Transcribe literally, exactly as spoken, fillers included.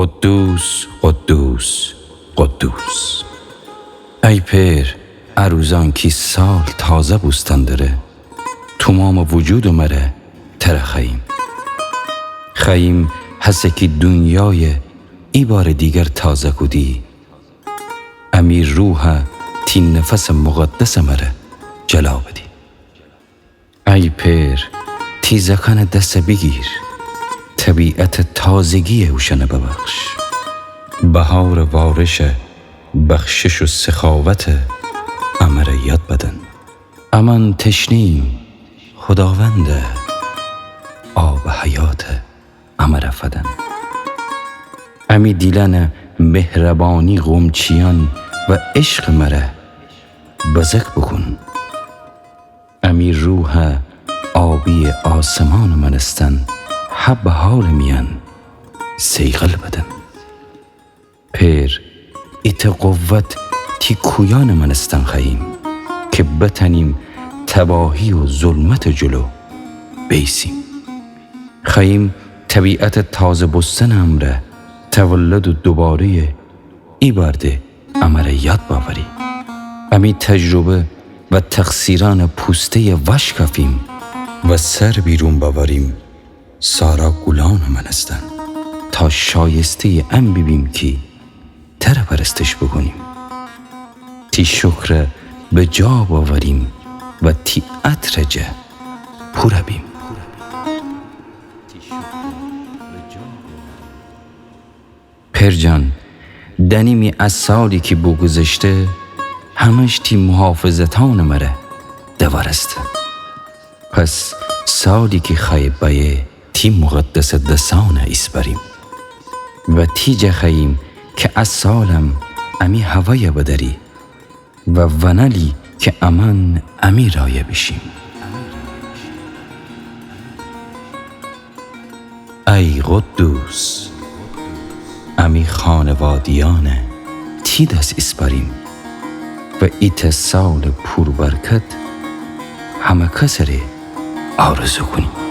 قدوس، قدوس، قدوس. ای پئر، ا روزان کی سال تازه بوستن دره، تومامٚ وجودٚ مره تره خوأییم. خوأییم هسه کی دونیای ایبارٚ دیگر تازه کودی، امی روحه تی نفسٚ مقدسٚ مره جلا بدی. ای پئر، تی زکانٚ دسه بیگیر، طبیعتٚ تازگیی اوشأنه ببخش. بهارٚ وارشه بخشش و سخاوته امره یاد بدن. امأن تشنه‌ییم، خوداونده، آبٚ حیاته امره فدن. امی دیلأنه مهربانی غمچیأن و عشقٚ مره بزک بوکون. امی روحه آبییٚ آسمانٚ مأنستن هه بهارٚ میأن صیقل بدن. پئر، ایتأ قوت تی کویأنٚ مأنستن خوأییم کی بتأنیم تباهی و ظلمتٚ جلو بیسیم. خوأییم طبیعتٚ تازه بوستنٚ امرأ تولدٚ دوباره‌یٚ ایبار ده امره یاد بأوری. امی تجربه و تقصیرأنٚ پوسته‌یه وأشکافیم و سر بیرون بأوریم سارا گولأنٚ مأنستن، تا شایسته‌یٚ ان بیبیم کی تره پرستش بوکونیم. تی شکره به جا بأوریم و تی عطرٚ جا پورَ بیم. پئر جان، دأنیمی ا سالی کی بوگوذشته، همه‌ش تی محافظتأنٚ مره دوارسته. پس سالی کی خوأیه بأیه تی مقدسٚ دسأنه ایسپأریم و تی جا خوأییم کی ا سالم امی هوایه بدأری و ونألی کی امأن امی رأیه بیشیم. ای قدوس، امی خانواده‌یأنه تی دس ایسپأریم و ایتأ سالٚ پوربرکت همه کسٚ ره آرزو کونیم.